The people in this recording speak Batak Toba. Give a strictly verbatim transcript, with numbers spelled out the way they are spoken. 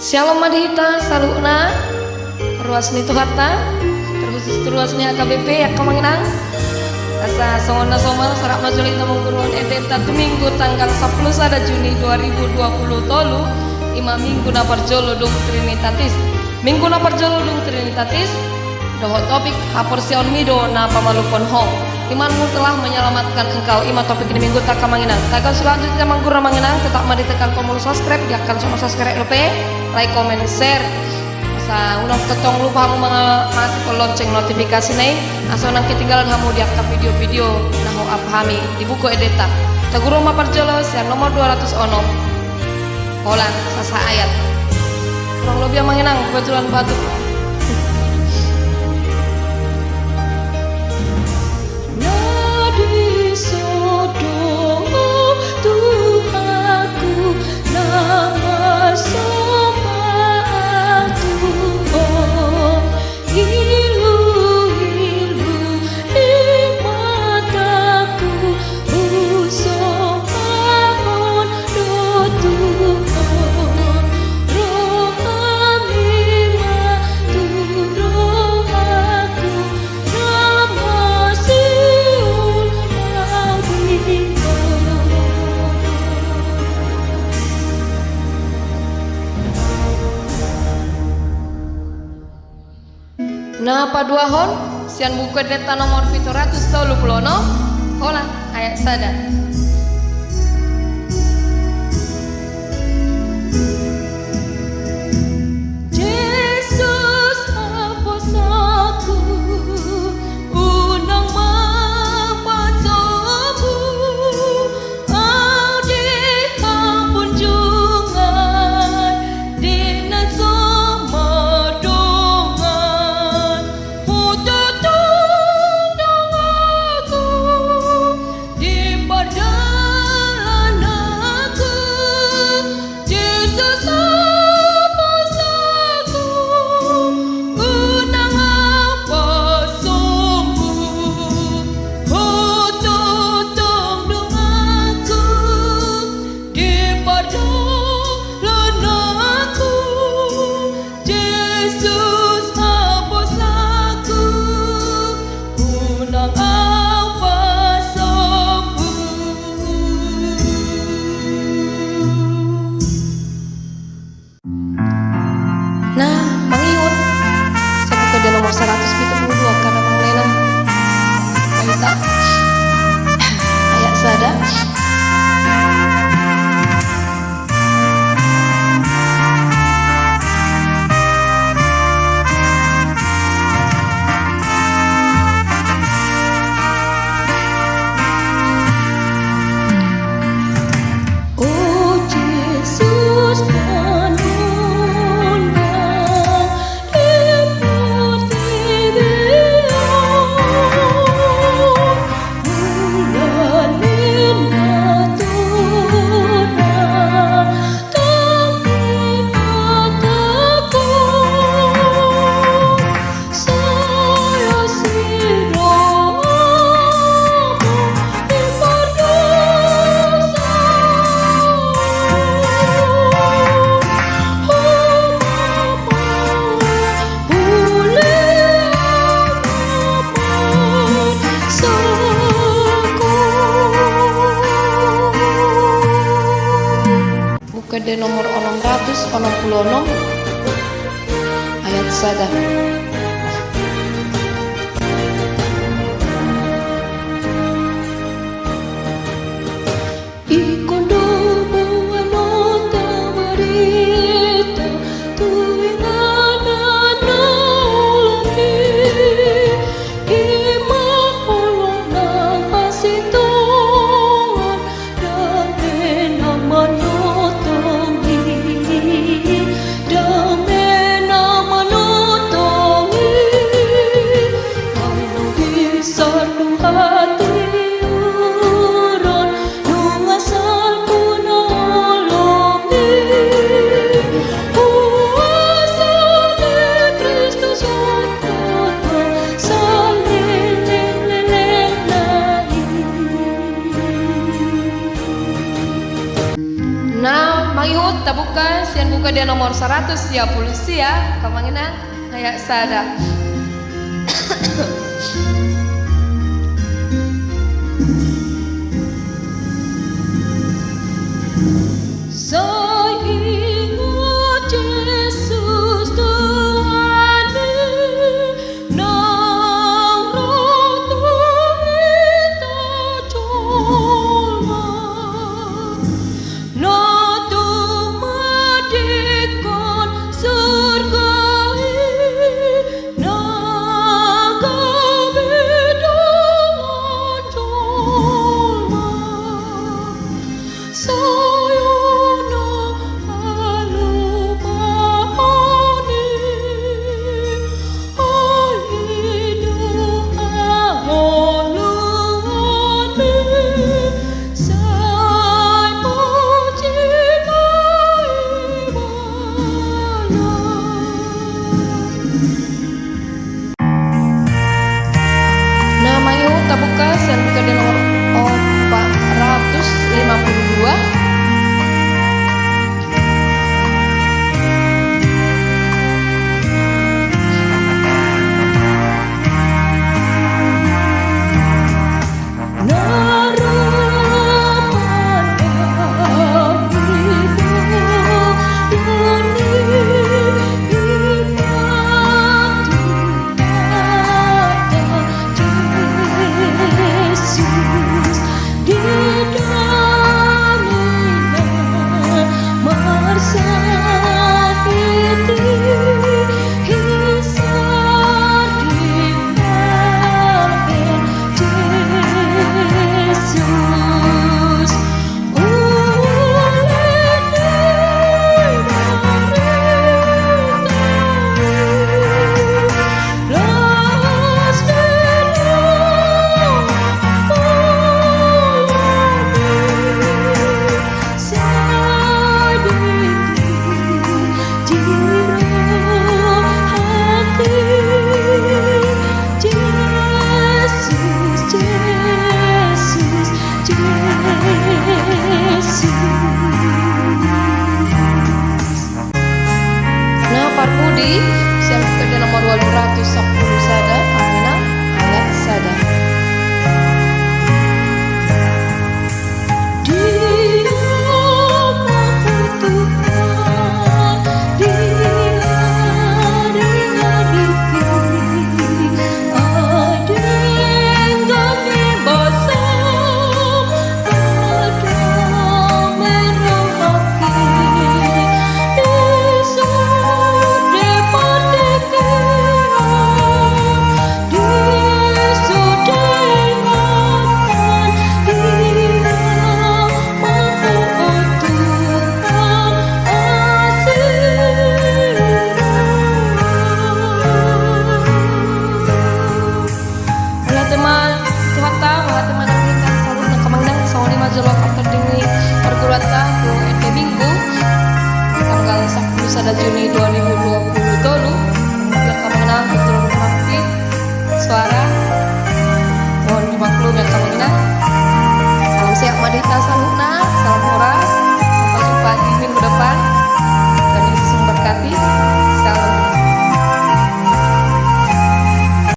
Syalom ma di hita saluhutna, ruas ni Tuhanta, terkhusus tu ruas ni H K B P, angka amang inang. Asa songon na somal, sarap ma jolo hita mangguruhon endenta tu Minggu tanggal sampulu sada Juni dua ribu dua puluh tolu, i ma Minggu na parjolo dung Trinitatis. Minggu na parjolo dung Trinitatis, dohot topik, haporseaonmi do na pamalumhon ho. Imanmu telah menyelamatkan engkau, i ma topik ni Mingguta, angka amang inang. Tagan selanjutnya mangguru, amang inang, tetap ma ditekan tombol subscribe, di angka na so subscribe dope, like, comment, share. Asa unang tongtong lupa hamu manga-, mangatiphon lonceng notifikasina i, asa unang ketinggalan hamu di angka video-video na hu-up hami di buku endenta. Taguru ma parjolo sian nomor dua ratus onom. Holan, sasaayat. Kurang lobi, amang inang, kebetulan batuk. Na dison do Tuhanku, na marsombahon, ilu-ilu ni mataku, husombahon do Tuhan. Roham i ma tu rohangku, na masiul ma di ho. Na paduahon, sian buku endenta nomor pitu ratus tolu pulu onom, holan ayat sada. Jesus haposanku, unang ma pasombu au di haporjuangan, di na so mardongan. Hutotong donganku di pardalananku, Jesus haposanku, unang au pasombu. Hutotong donganku di pardalananku, Jesus haposanku, unang au pasombu. Na, mangihuthon, sabuka di nomor saratus pitu pulu dua, angka na mangulena. Baita. Ayat sada. O Jesus, panunang di portibi on, mula ni natura, tangki atap on. Sai asi rohamu di pardosa. Ho ma maula, bulihon ma dosaku. Buku ende nomor onom ratus onom pulu onom, ayat sada. Ingkon do boanonta barita tu inganan na uli, i ma holong nang hasintongan, dame na manongtong i, dame na manongtong Sian buku ende nomor saratus sia pulu sia, Hamu ma inang, ayat sada. Sai ingot Jesus Tuhan i, nang ro tu hita jolma, na tung maningkon surga i, na gabe dongan jolma. Sai on ma haluaon i, ai i do hangoluan i, sai puji ma ibana. Nah, Hamu tabuka sian buku ende nomor opat ratus lima puluh dua. Nah, parpudi sian buku ende nomor walu ratus sampulu sada.